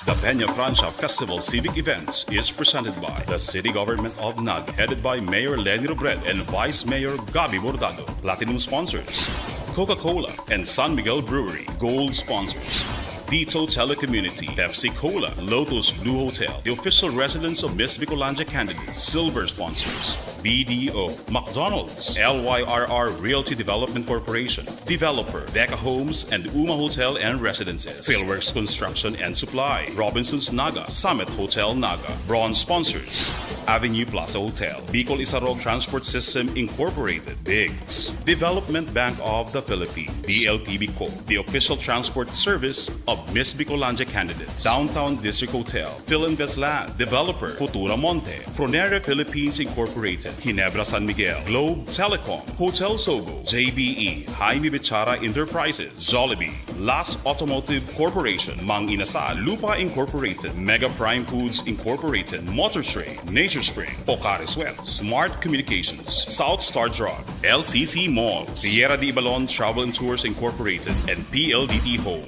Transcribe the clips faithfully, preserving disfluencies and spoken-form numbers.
The Peña Francia Festival Civic Events is presented by the City Government of Naga, headed by Mayor Leni Robredo and Vice Mayor Gabby Bordado. Platinum sponsors: Coca-Cola and San Miguel Brewery. Gold sponsors: Dito Telecommunity, Pepsi Cola, Lotus Blue Hotel, the official residence of Miss Bicolandia candidate. Silver sponsors: B D O, McDonald's, L Y R R Realty Development Corporation, developer, Deca Homes and Uma Hotel and Residences, Philworks Construction and Supply, Robinsons Naga, Summit Hotel Naga. Bronze sponsors: Avenue Plaza Hotel, Bicol Isarog Transport System Incorporated, Biggs, Development Bank of the Philippines, D L T B Co, the official transport service of Miss Bicolandia candidates, Downtown District Hotel, Philinvest Land, developer, Futura Monte, Fronere Philippines Incorporated, Ginebra San Miguel, Globe Telecom, Hotel Sogo, J B E, Jaime Bichara Enterprises, Jollibee, Las Automotive Corporation, Mang Inasal, Lupa Incorporated, Mega Prime Foods Incorporated, Motor Trade, Nature Spring, Pocari Sweat, Smart Communications, South Star Drug, L C C Malls, Tierra de Ibalon Travel and Tours Incorporated, and P L D T Home.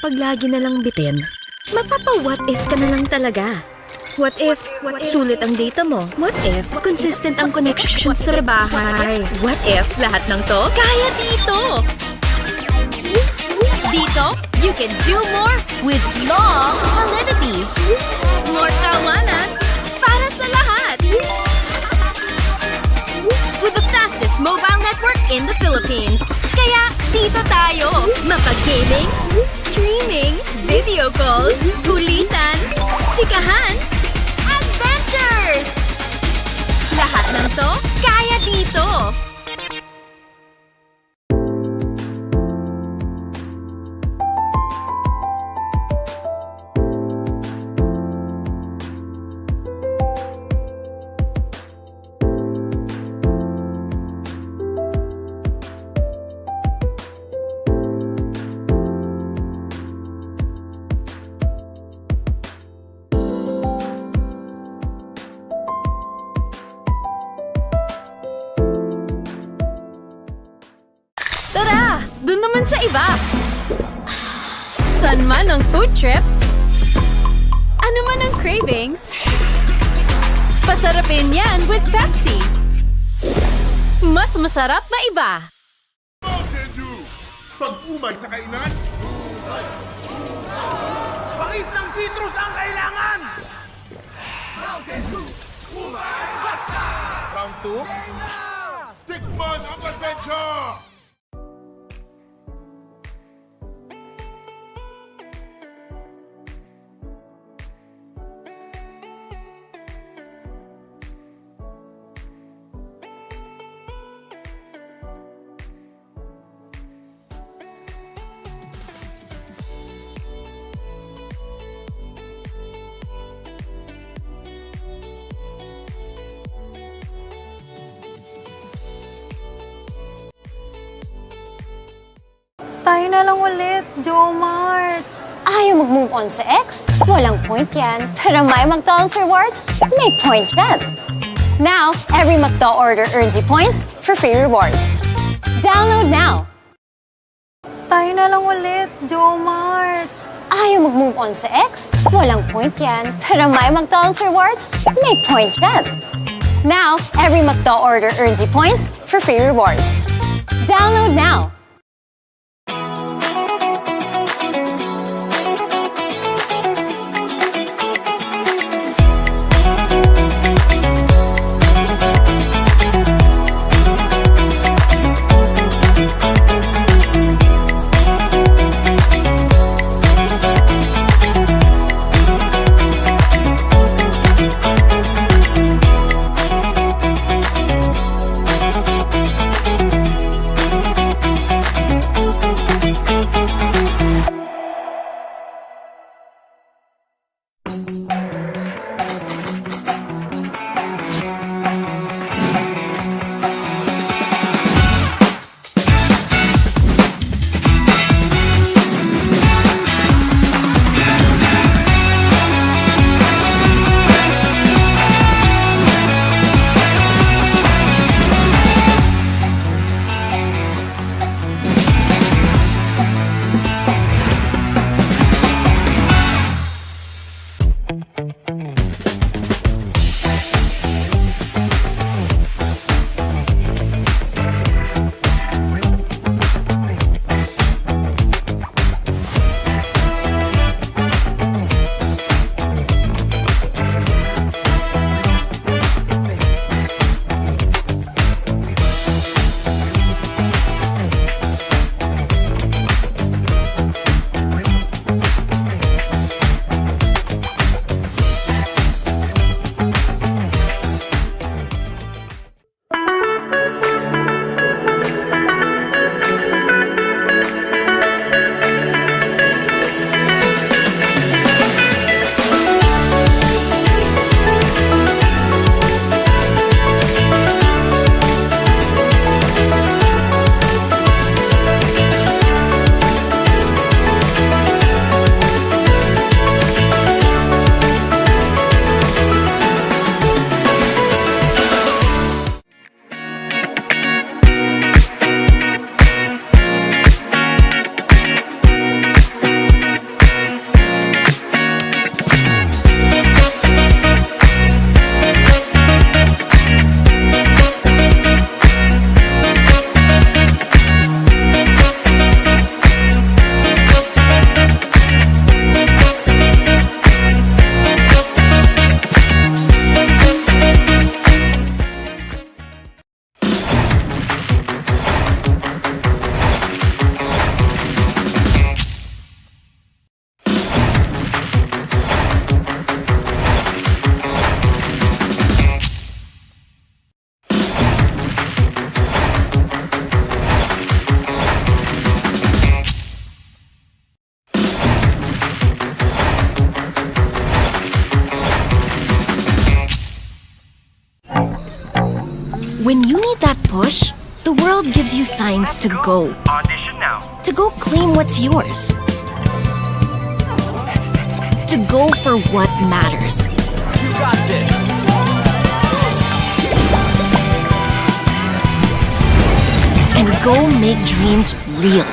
Pag lagi na lang bitin, mapapa-what if ka na lang talaga. What if sulit ang data mo? What if consistent ang connections sa bahay? What if lahat ng 'to kaya dito? Dito, you can do more with long validity. More tawanan para sa lahat. With the fastest mobile network in the Philippines. Kaya dito tayo, mapag-gaming, streaming, video calls, kulitan, chikahan, adventures! Lahat ng 'to, kaya dito! Tara! Dun naman sa iba! San man ang food trip, ano man ang cravings, pasarapin yan with Pepsi. Mas masarap maiba. Mountain Dew! Pag-umay sa kainan! Bangis ng citrus ang kailangan! Mountain Dew! Umay basta! Round two? Tikman ang adventure! Tayo na lang ulit, Jomart. Ayaw mag-move on sa ex? Walang point yan. Pero may McDonald's Rewards? May point yan. Now, every McDo order earns you points for free rewards. Download now! Tayo na lang ulit, Jomart. Ayaw mag-move on sa ex? Walang point yan. Pero may McDonald's Rewards? May point yan. Now, every McDo order earns you points for free rewards. Download now! The world gives you signs to go. To go claim what's yours. To go for what matters. And go make dreams real.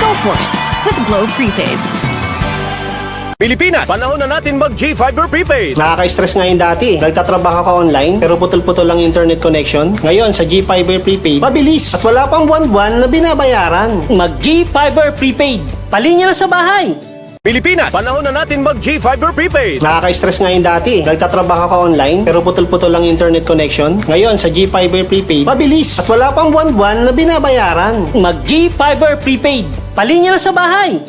Go for it with Globe Prepaid. Pilipinas, panahon na natin mag G Fiber Prepaid. Nakaka-stress nga yun dati. Nagtatrabaho ka online, pero putol-putol ang internet connection. Ngayon, sa G Fiber Prepaid, mabilis. At wala pang buwan-buwan na binabayaran. Mag G Fiber Prepaid. Palinya na sa bahay. Pilipinas, panahon na natin mag G Fiber Prepaid. Nakaka-stress nga yun dati. Nagtatrabaho ka online, pero putol-putol ang internet connection. Ngayon, sa G Fiber Prepaid, mabilis. At wala pang buwan-buwan na binabayaran. Mag G Fiber Prepaid. Palinya na sa bahay.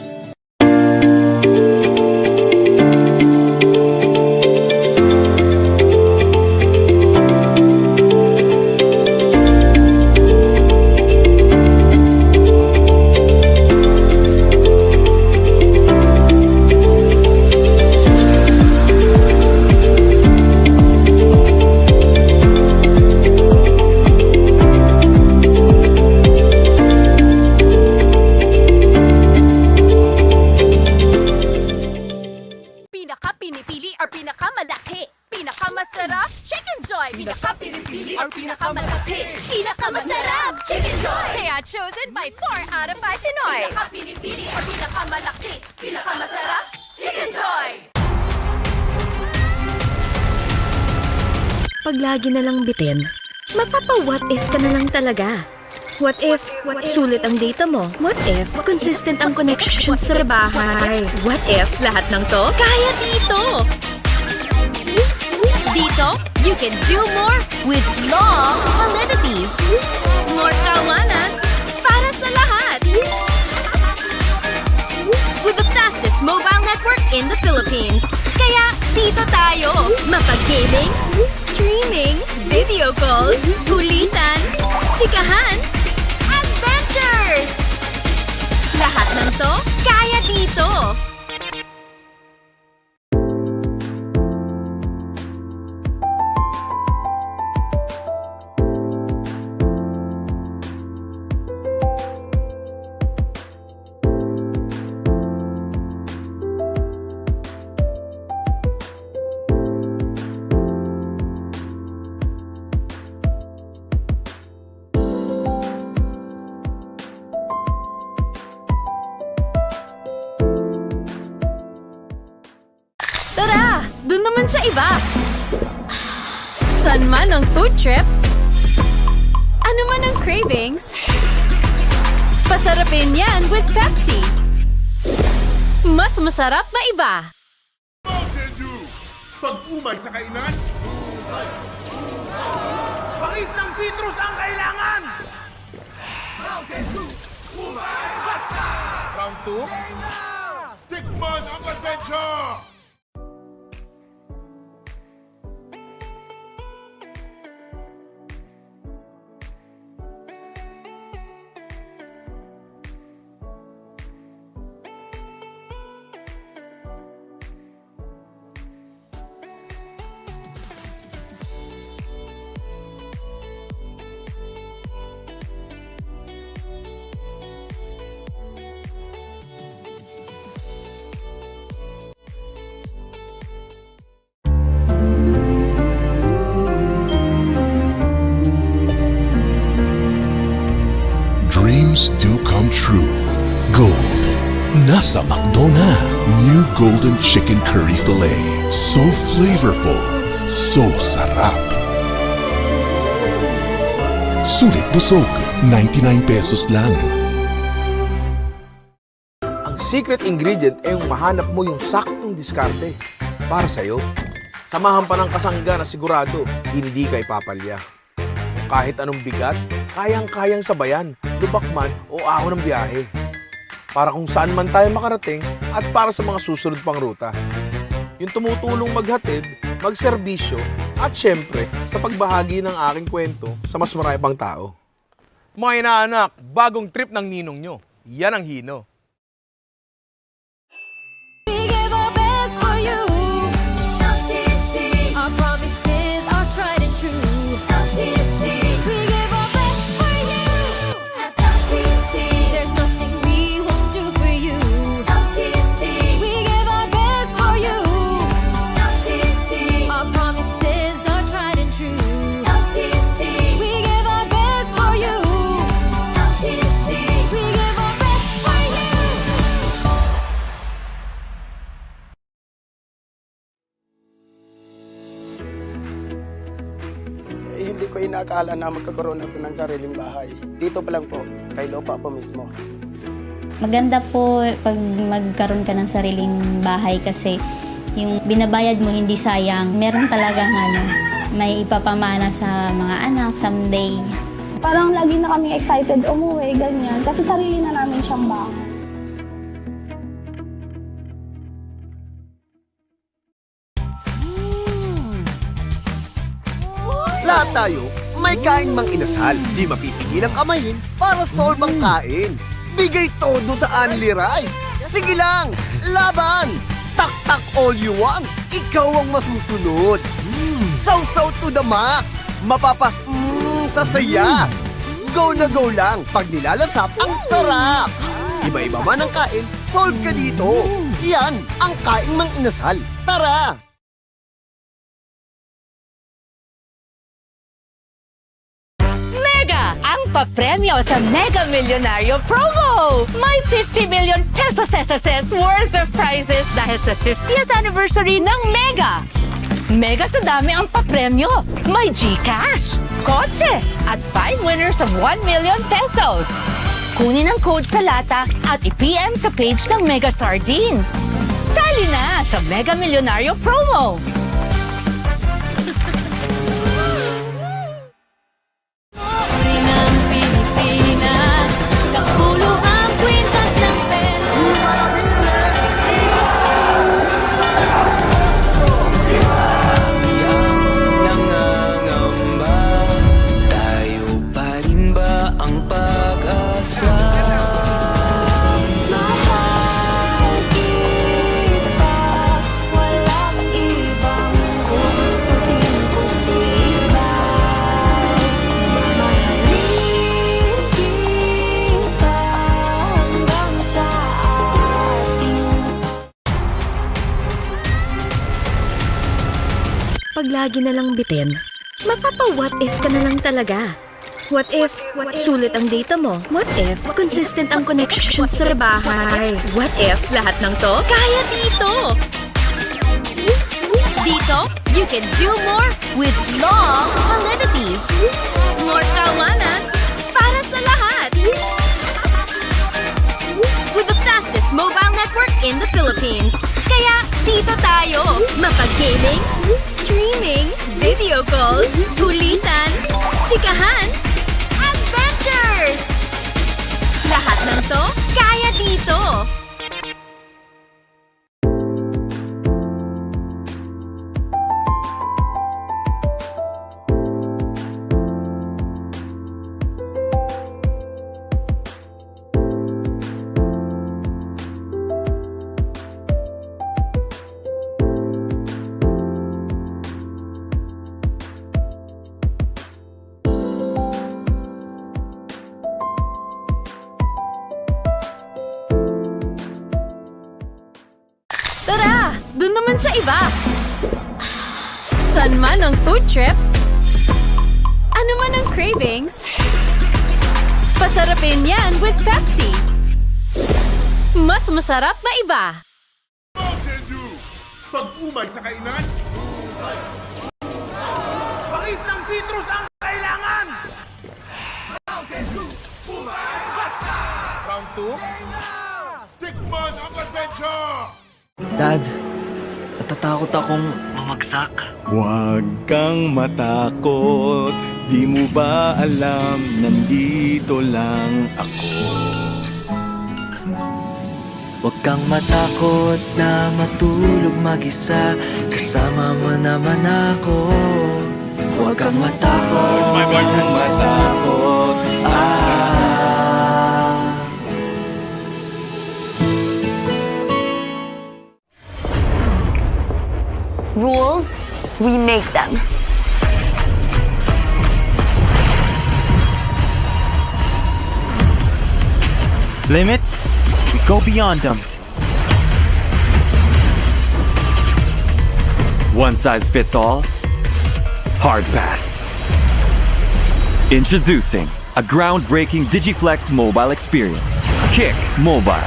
Pinaka pinipili or pinakamalaki? Pinakamasarap? Chicken Joy! Pinaka pinipili or pinakamalaki? Pinakamasarap! Chicken Joy! Kaya chosen by four out of five Pinoy! Pinaka pinipili or pinakamalaki? Pinakamasarap? Chicken Joy! Pag lagi na lang bitin, mapapa-what if ka na lang talaga. What if, sulit ang data mo? What if, consistent ang connection sa bahay? What if, lahat ng to, kaya dito? Dito, you can do more with long validity. More tawanan para sa lahat. With the fastest mobile network in the Philippines. Kaya dito tayo, mapag-gaming, streaming, video calls, kulitan, chikahan, adventures! Lahat ng to, kaya dito! Tara! Dun naman sa iba! San man ang food trip, ano man ang cravings, pasarapin yan with Pepsi. Mas masarap maiba. Mountain Dew! Pag-umay sa kainan, bangis ng citrus ang kailangan! Mountain Dew! Umay basta! Round two? Tikman ang adventure! Dreams do come true. Gold. Nasa McDo na. New Golden Chicken Curry Fillet. So flavorful. So sarap. Sulit busog. Ninety-nine pesos lang. Ang secret ingredient ay yung mahanap mo yung saktong diskarte para sa'yo. Samahan pa ng kasangga na sigurado hindi ka ipapalya. Kahit anong bigat, kayang-kayang sabayan, lubak man o ahon ng biyahe. Para kung saan man tayo makarating at para sa mga susunod pang ruta. Yung tumutulong maghatid, magserbisyo, at syempre, sa pagbahagi ng aking kwento sa mas marami pang tao. Mga inaanak, bagong trip ng ninong nyo. Yan ang Hino. Hindi ko inakala na magkakaroon ako ng sariling bahay. Dito pa lang po, kay lupa po mismo. Maganda po pag magkaroon ka ng sariling bahay kasi yung binabayad mo hindi sayang. Meron talagang ano, may ipapamana sa mga anak someday. Parang lagi na kami excited umuwi, ganyan. Kasi sarili na namin siyang bahay. Lahat tayo may kain mang inasal. Di mapipigilang kamayin para solbang kain. Bigay todo sa Unli Rice. Sige lang! Laban! Taktak all you want. Ikaw ang masusunod. Mm. Sausaw to the max. Mapapa... Mm, sa saya. Go na go lang pag nilalasap ang sarap. Iba-iba man ang kain, solve ka dito. Yan ang kain mang inasal. Tara! Mega ang papremyo sa Mega Milyonaryo Promo! May fifty million pesos S S S worth of prizes dahil sa fiftieth anniversary ng Mega! Mega sa dami ang papremyo! May GCash, kotse, at five winners of one million pesos! Kunin ang code sa lata at i-P M sa page ng Mega Sardines! Sali na sa Mega Milyonaryo Promo! Uri ng Pilipinas, kapulo ang kwintas ng pera. Nangangamba, tayo pa rin ba ang pag-asa? Mahal kita, walang ibang gugustuhin kundi ikaw. Mamahalin kita hanggang sa ating Pag lagi na lang bitin, mapapa-what if ka na lang talaga. What if sulit ang data mo? What if consistent ang connection sa bahay? What if lahat ng to kaya dito? Dito, you can do more with long validity. More tawanan para sa lahat. With the fastest mobile network in the Philippines. Kaya dito tayo. Mapag-gaming, streaming, video calls, kulitan, chikahan, adventures! Lahat ng to, kaya dito! Tara! Dun naman sa iba! San man ang food trip? Ano man ang cravings? Pasarapin yan with Pepsi! Mas masarap na iba! Mountain Dew! Pag-umay sa kainan, bangis ng citrus ang kailangan! Mountain Dew! Umay basta! Round two? Tikman ang adventure! Dad, natatakot akong mamagsak. Huwag kang matakot, di mo ba alam, nandito lang ako. Huwag kang matakot na matulog mag-isa, kasama mo naman ako. Huwag kang matakot, huwag kang matakot, ah. Rules, we make them. Limits, we go beyond them. One size fits all? Hard pass. Introducing a groundbreaking Digiflex mobile experience. Kick Mobile.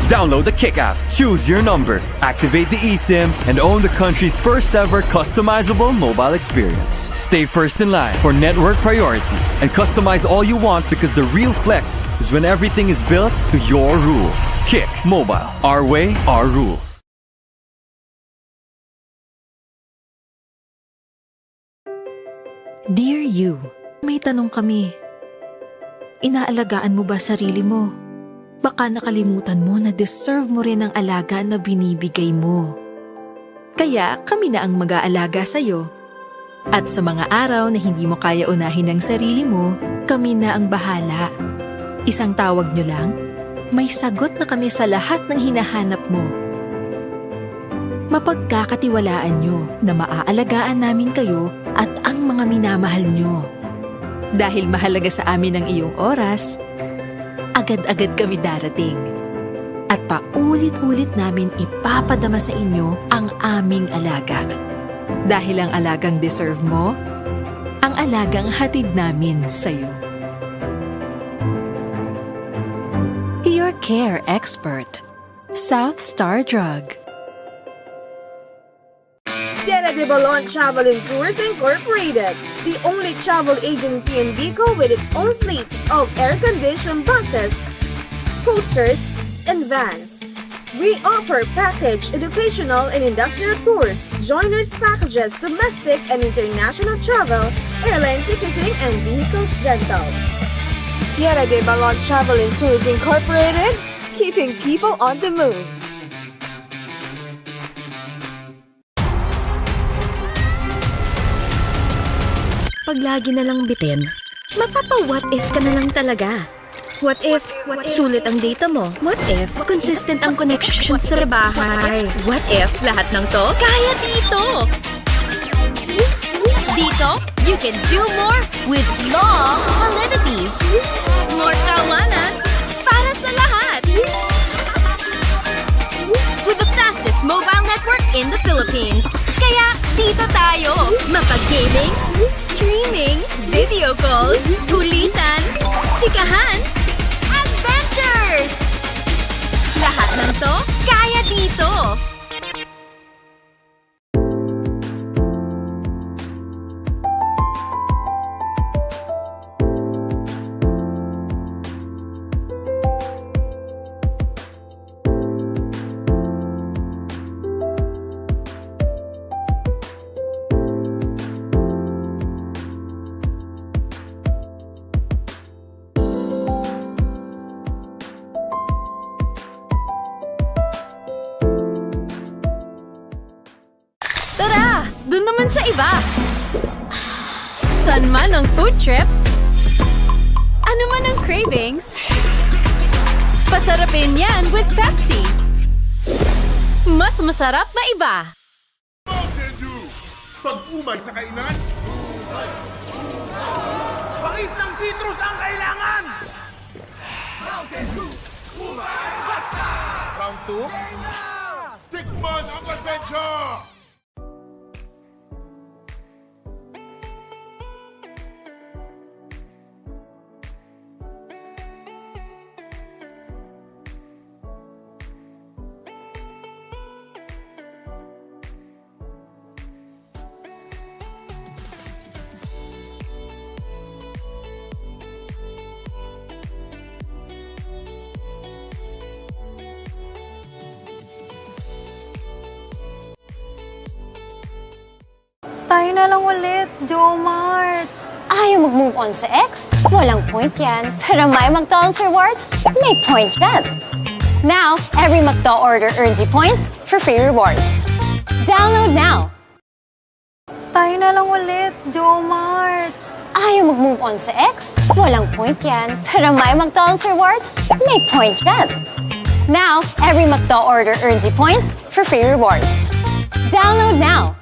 Download the Kick app, choose your number, activate the eSIM, and own the country's first ever customizable mobile experience. Stay first in line for network priority and customize all you want, because the real flex is when everything is built to your rules. Kick Mobile, our way, our rules. Dear you, may tanong kami. Inaalagaan mo ba sarili mo? Baka nakalimutan mo na deserve mo rin ang alaga na binibigay mo. Kaya kami na ang mag-aalaga sa'yo. At sa mga araw na hindi mo kaya unahin ang sarili mo, kami na ang bahala. Isang tawag nyo lang, may sagot na kami sa lahat ng hinahanap mo. Mapagkakatiwalaan nyo na maaalagaan namin kayo at ang mga minamahal nyo. Dahil mahalaga sa amin ang iyong oras, agad-agad kami darating. At paulit-ulit namin ipapadama sa inyo ang aming alaga. Dahil ang alagang deserve mo, ang alagang hatid namin sa'yo. Your Care Expert, South Star Drug. Tierra de Balon Travel and Tours Incorporated, the only travel agency in Bicol with its own fleet of air-conditioned buses, coasters, and vans. We offer package, educational, and industrial tours, joiners packages, domestic and international travel, airline ticketing, and vehicle rentals. Tierra de Balon Travel and Tours Incorporated, keeping people on the move. Pag lagi na lang bitin, mapapa-what if ka na lang talaga. What if sulit ang data mo? What if consistent ang connection sa bahay? What if lahat ng to kaya dito? Dito, you can do more with long validity. More tawanan para sa lahat. With the fastest mobile network in the Philippines. Kaya dito tayo, mapag-gaming, streaming, video calls, kulitan, chikahan, adventures! Lahat ng to, kaya dito! Tara! Dun naman sa iba! San man ang food trip, ano man ang cravings, pasarapin yan with Pepsi. Mas masarap na iba. Mountain Dew! Pag-umay sa kainan, bangis ng citrus ang kailangan! Mountain Dew! Umay basta! Round two? Tikman ang adventure! Tayo na lang ulit, Jomart! Ayaw mag-move on sa ex? Walang point yan. Pero may McDonald's Rewards? May point yan! Now, every McDo order earns you points for free rewards. Download now! Tayo na lang ulit, Jomart! Ayaw mag-move on sa ex? Walang point yan. Pero may McDonald's Rewards? May point yan! Now, every McDo order earns you points for free rewards. Download now!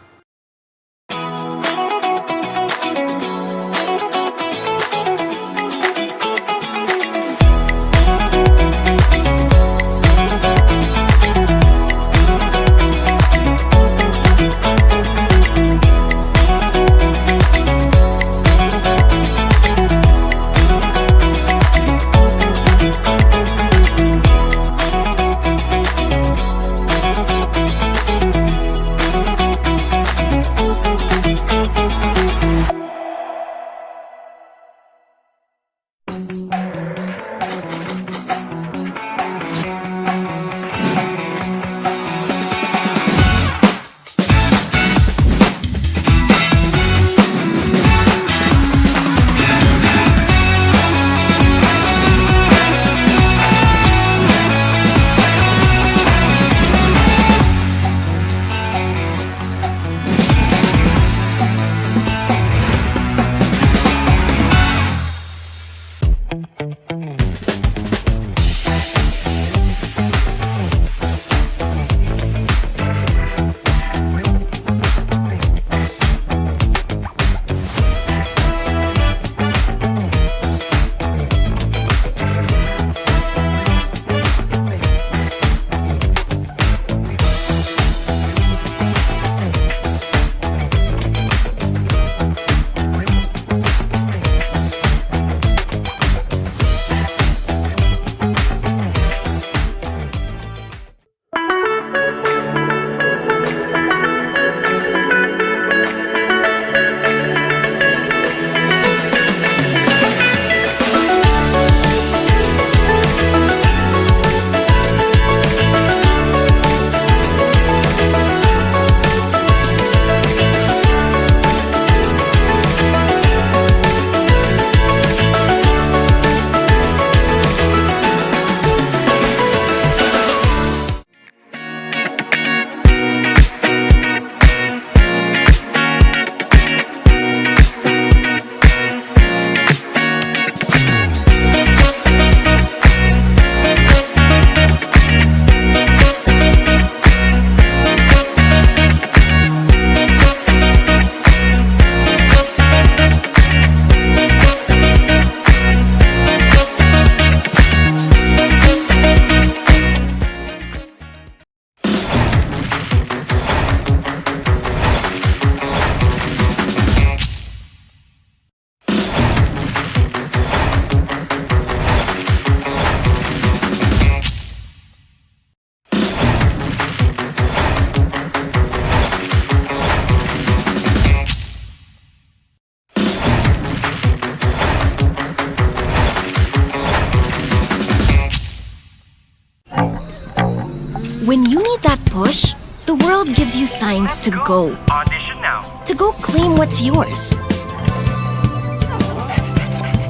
When you need that push, the world gives you signs to go. Audition now. To go claim what's yours.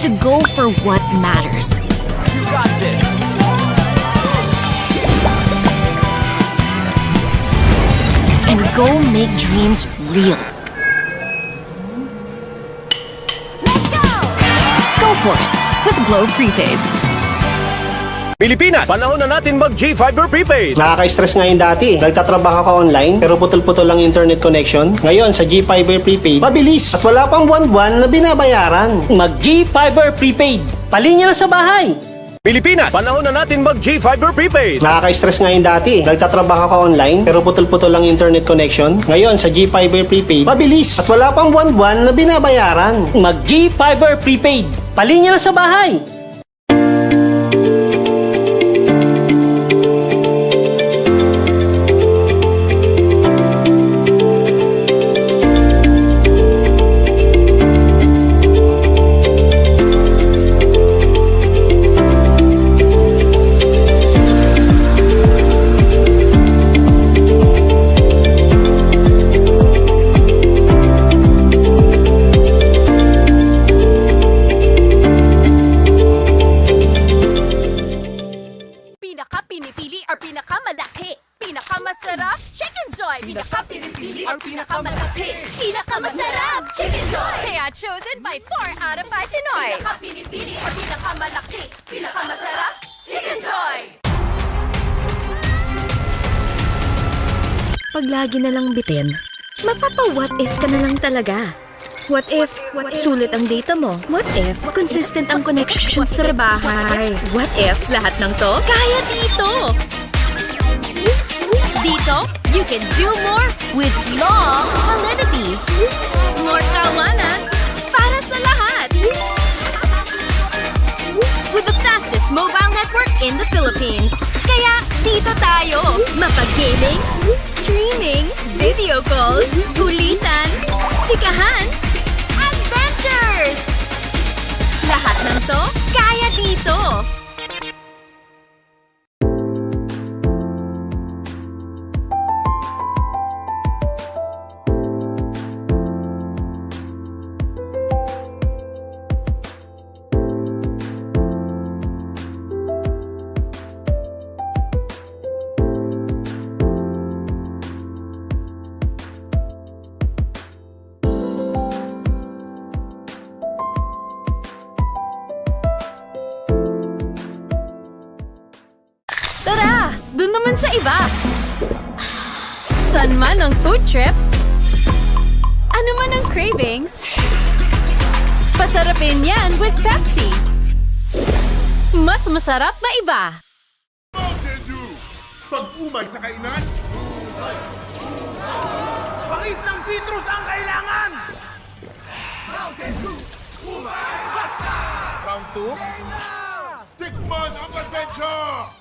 To go for what matters. You got this. And go make dreams real. Let's go! Go for it with Globe Prepaid. Pilipinas, panahon na natin mag G Fiber Prepaid. Nakaka-stress nga yun dati. Nagtatrabaho ka online, pero putol-putol ang internet connection. Ngayon, sa G Fiber Prepaid, mabilis at wala pang buwan-buwan na binabayaran. Mag G Fiber Prepaid. Palinya na sa bahay. Pilipinas, panahon na natin mag G Fiber Prepaid. Nakaka-stress nga yun dati. Nagtatrabaho ka online, pero putol-putol ang internet connection. Ngayon, sa G Fiber Prepaid, mabilis at wala pang buwan-buwan na binabayaran. Mag G Fiber Prepaid. Palinya na sa bahay. Pinaka pinipili or pinakamalaki? Pinakamasarap? Chicken Joy! Pinaka pinipili or pinakamalaki? Pinakamasarap! Chicken Joy! Kaya chosen by four out of five Pinoy. Pinaka pinipili or pinakamalaki? Pinakamasarap? Chicken Joy! Pag lagi na lang bitin, mapapa-what if ka na lang talaga. What if sulit ang data mo? What if consistent ang connection sa bahay? What if lahat ng 'to kaya dito? Dito, you can do more with long validity. More tawanan para sa lahat. With the fastest mobile network in the Philippines. Kaya dito tayo, mapag-gaming, streaming, video calls, kulitan, chikahan, adventures! Lahat ng 'to, kaya dito! Tara! Dun naman sa iba! San man ang food trip, ano man ang cravings, pasarapin yan with Pepsi. Mas masarap na iba. Mountain Dew! Pag-umay sa kainan, bangis ng citrus ang kailangan! Mountain Dew! Umay basta! Round two? Tikman ang adventure!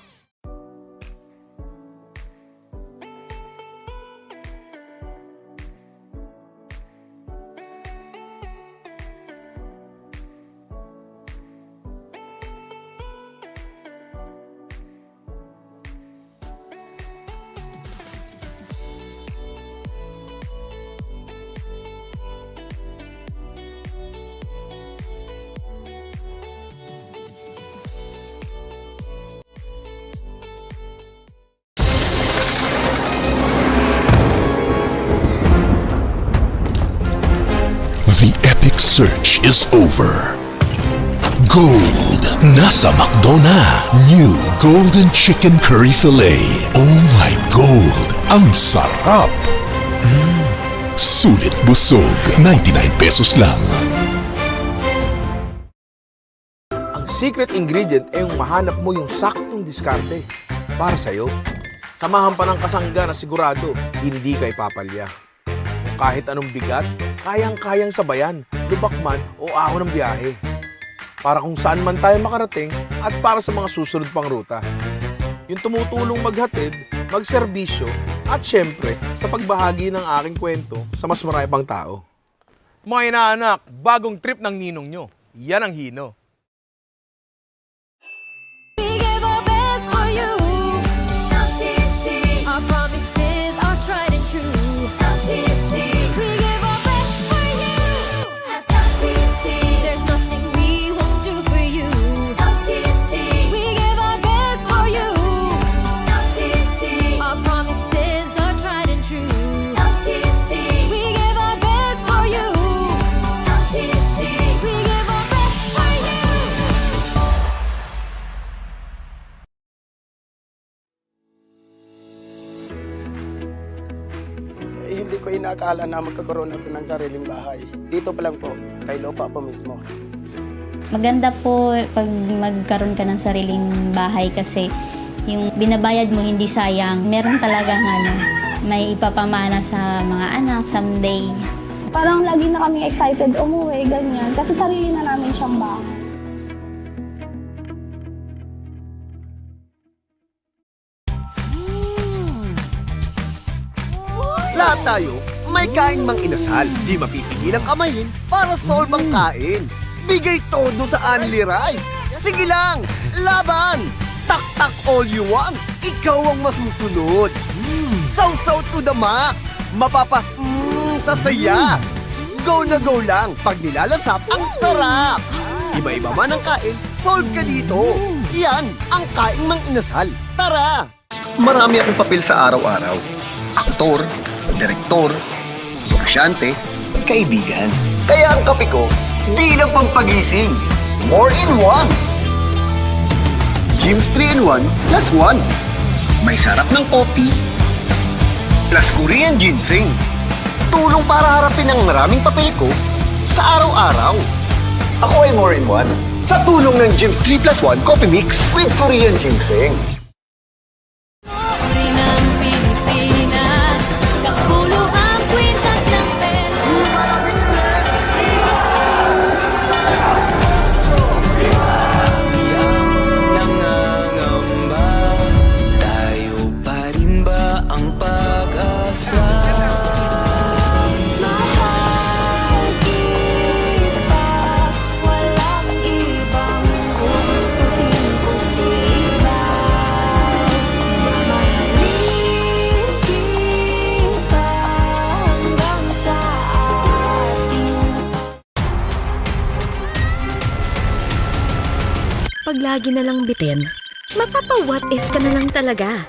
The epic search is over. Gold, nasa McDo na. New Golden Chicken Curry Fillet. Oh my Gold, ang sarap! Mm. Sulit busog, ninety-nine pesos lang. Ang secret ingredient ay yung mahanap mo yung saktong diskarte para sa'yo. Samahan pa ng kasangga na sigurado hindi ka ipapalya. Kahit anong bigat, kayang-kayang sabayan, lubak man o ahon ang biyahe. Para kung saan man tayo makarating at para sa mga susunod pang ruta. Yung tumutulong maghatid, magserbisyo, at syempre, sa pagbahagi ng aking kwento sa mas marami pang tao. Mga inaanak, bagong trip ng ninong nyo. Yan ang Hino. We give our best for you. Akala na magkakaroon ako ng sariling bahay. Dito pa lang po, kay lupa po mismo. Maganda po pag magkaroon ka ng sariling bahay kasi yung binabayad mo hindi sayang. Meron talagang ano, may ipapamana sa mga anak someday. Parang lagi na kami excited umuwi, ganyan. Kasi sarili na namin siyang bahay. Lahat tayo may kaing mang inasal. Di mapipigilang kamayin para solve ang kain. Bigay todo sa Anli Rice. Sige lang! Laban! Taktak all you want! Ikaw ang masusunod! Mm. Sausaw to the max! Mapapa... Mm, sa saya! Go na go lang pag nilalasap ang sarap! Iba-iba man ang kain, solve ka dito! Yan ang kaing mang inasal! Tara! Marami akong papel sa araw-araw. Aktor, direktor, negosyante, kaibigan. Kaya ang kape ko, di lang pampagising. More in one! Gyms three in one plus one. May sarap ng coffee plus Korean ginseng. Tulong para harapin ang maraming papel ko sa araw-araw. Ako ay more in one sa tulong ng Gyms three plus one Coffee Mix with Korean ginseng. Rin ang Pilipinas, kapulo ang kwintas ng pera. Nangangamba, tayo pa rin ba ang pag-asa? Mahal kita. Walang ibang gugustuhin kundi ikaw. Mamahalin kita hanggang sa ating Pag lagi na lang bitin, mapapa-what if ka na lang talaga.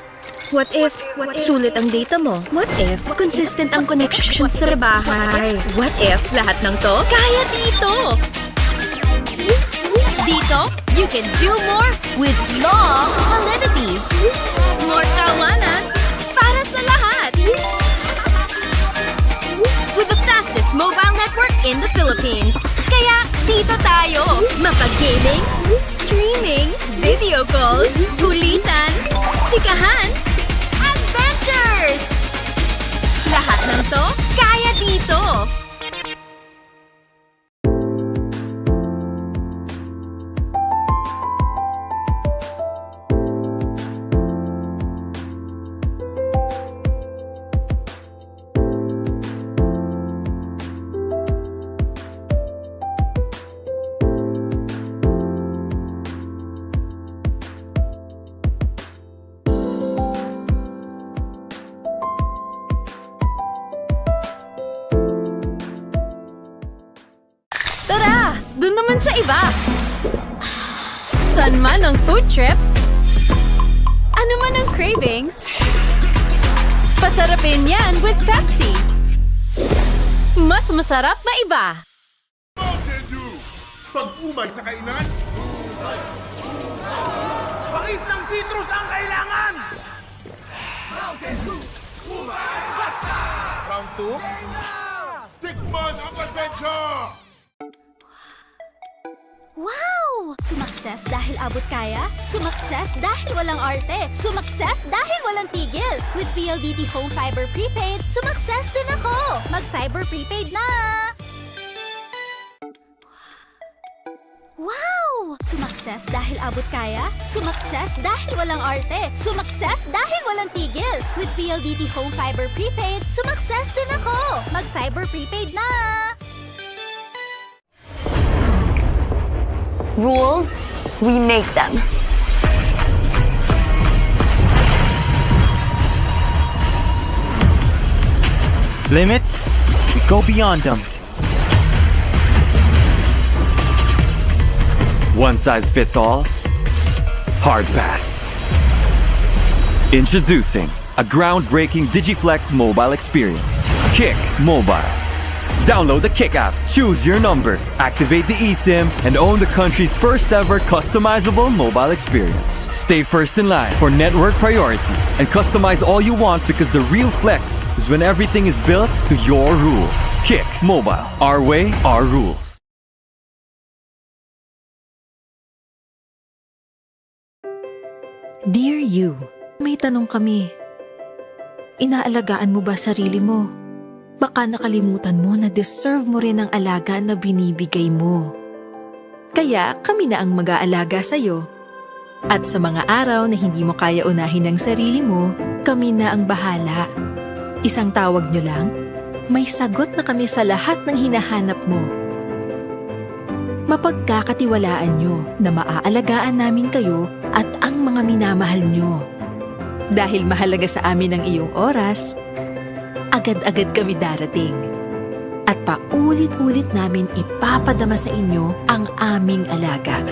What if sulit ang data mo? What if consistent ang connection sa bahay? What if lahat ng to kaya dito? Dito, you can do more with long validity. More tawanan para sa lahat. With the fastest mobile network in the Philippines. Kaya dito tayo, mapag-gaming, streaming, video calls, kulitan, chikahan, adventures! Lahat ng to, kaya dito! Tara! Dun naman sa iba! San man ang food trip, ano man ang cravings, pasarapin yan with Pepsi. Mas masarap na iba. Mountain Dew! Pag-umay sa kainan, bangis ng citrus ang kailangan! Mountain Dew! Umay basta! Round two? Tikman ang adventure! Wow! Sumakses dahil abot kaya, sumakses dahil walang arte, sumakses dahil walang tigil. With P L D T Home Fiber Prepaid, sumakses din ako! Mag-Fiber Prepaid na! Wow! Sumakses dahil abot kaya, sumakses dahil walang arte, sumakses dahil walang tigil. With P L D T Home Fiber Prepaid, sumakses din ako! Mag-Fiber Prepaid na! Rules, we make them. Limits, we go beyond them. One size fits all? Hard pass. Introducing a groundbreaking Digiflex mobile experience. Kick Mobile. Download the Kick app, choose your number, activate the eSIM, and own the country's first ever customizable mobile experience. Stay first in line for network priority and customize all you want, because the real flex is when everything is built to your rules. Kick Mobile, our way, our rules. Dear you, may tanong kami. Inaalagaan mo ba sarili mo? Baka nakalimutan mo na deserve mo rin ang alaga na binibigay mo. Kaya kami na ang mag-aalaga sa'yo. At sa mga araw na hindi mo kaya unahin ang sarili mo, kami na ang bahala. Isang tawag nyo lang, may sagot na kami sa lahat ng hinahanap mo. Mapagkakatiwalaan nyo na maaalagaan namin kayo at ang mga minamahal nyo. Dahil mahalaga sa amin ang iyong oras, agad-agad kami darating. At paulit-ulit namin ipapadama sa inyo ang aming alaga.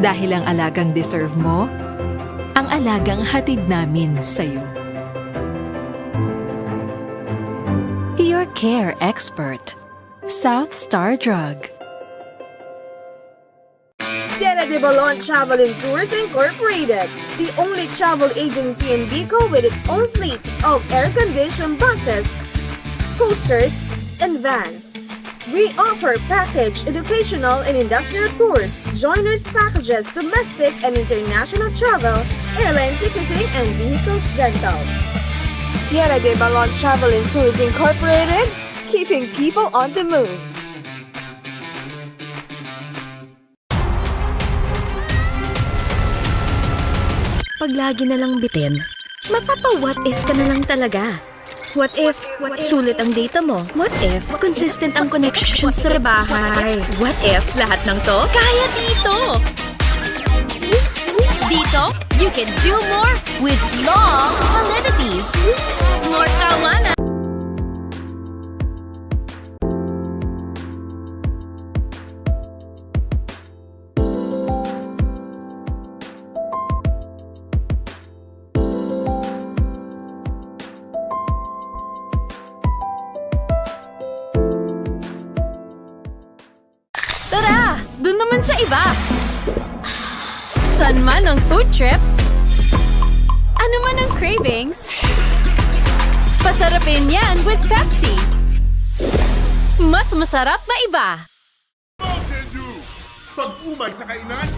Dahil ang alagang deserve mo, ang alagang hatid namin sa'yo. Your Care Expert, South Star Drug. Tierra de Balon Travel and Tours Incorporated, the only travel agency in Bicol with its own fleet of air-conditioned buses, coasters, and vans. We offer package, educational, and industrial tours, joiners packages, domestic and international travel, airline ticketing, and vehicle rentals. Tierra de Balon Travel and Tours Incorporated, keeping people on the move. Pag lagi na lang bitin, mapapa-what if ka na lang talaga. What if sulit ang data mo? What if consistent ang connection sa bahay? What if lahat ng to kaya dito? Dito, you can do more with long validity. More tawanan. Tara! Dun naman sa iba! San man ang food trip, ano man ang cravings, pasarapin yan with Pepsi! Mas masarap na iba! Mountain Dew! Pag-umay sa kainan,